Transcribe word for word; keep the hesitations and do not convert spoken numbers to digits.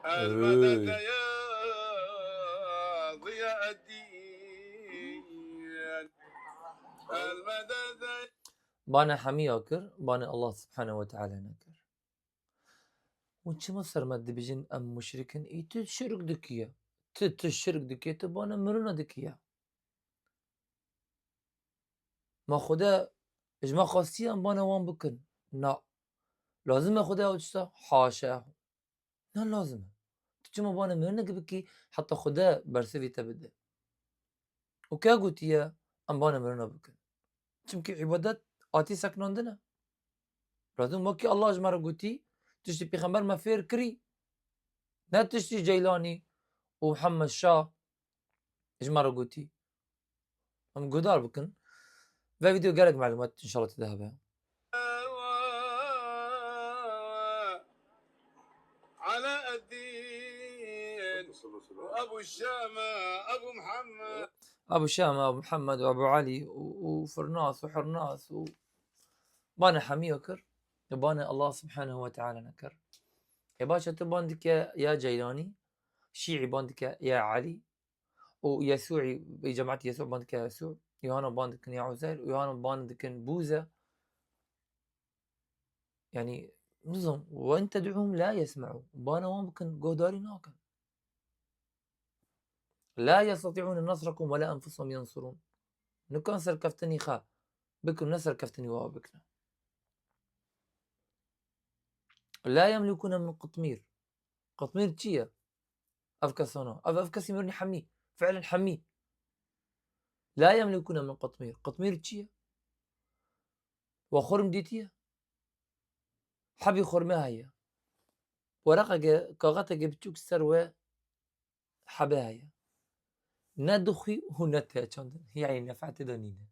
المدد يا ضياء الدين. المدد. Bana hemiya kir, bana Allah subhanehu ve teala nekir. Hûn çima ser me dibêjin em muşrik in? Î tu şirk dikiye. Tu, tu şirk dikiye, tu bana mirina dikiye. Ma Xuda ji me xwestiye em bana wan bikin? Na. Lazim e Xuda ew tişta? Haşa. Ne lazim e. Tu çima bana mirinek bikî heta Xuda bersivî te bide? Û ke gotiye em bana mirina bikin? Çimkî îbadet atî seknandine. Lazim wekî Allah ji me re gotî, tiştî pêxember me fêr kirî. Ne tiştî Ceylanî û Mihemed Şah ji me re gotî. Em guhdar bikin. Ve vîdeo gelek melûmat înşallah te de hebe. علاء الدين وأبو الشامة أبو محمد. Ebu Şama, Ebu Muhammed û Ebu Elî û, û Firnas û Hirnas û bana hemiya kir. Bana Allah subhanehu ve teala nekir. E baş e, tu ban dike ya Ceylanî, Şîî ban dike ya Elî, û Yesûî, cemaet Yesû ban dike Yesû, Yohana ban dikin ya Uzeyr, û Yohana ban dikin Bûze. Yani, nizam, وإن تدعوهم لا يسمعوا. Bana wan bikin, guhdarî nakin. لا يستطيعون نصركم ولا أنفسهم ينصرون. Nikan serkeftinî xwe bikin, ne serkeftinî wa bikin. لا يملكون من قطمير. Qitmîr çi ye? Ev kesana. Ev, ev kesî mirinî hemî. Fiilen hemî. لا يملكون من قطمير. Qitmîr çi ye? We xurm dîtiye? Hebî xurme heye. Wereqeke, kaxeteke biçûk ser we hebe heye. Ne dixwî û ne tê çandin. Yani nefetê de nîne.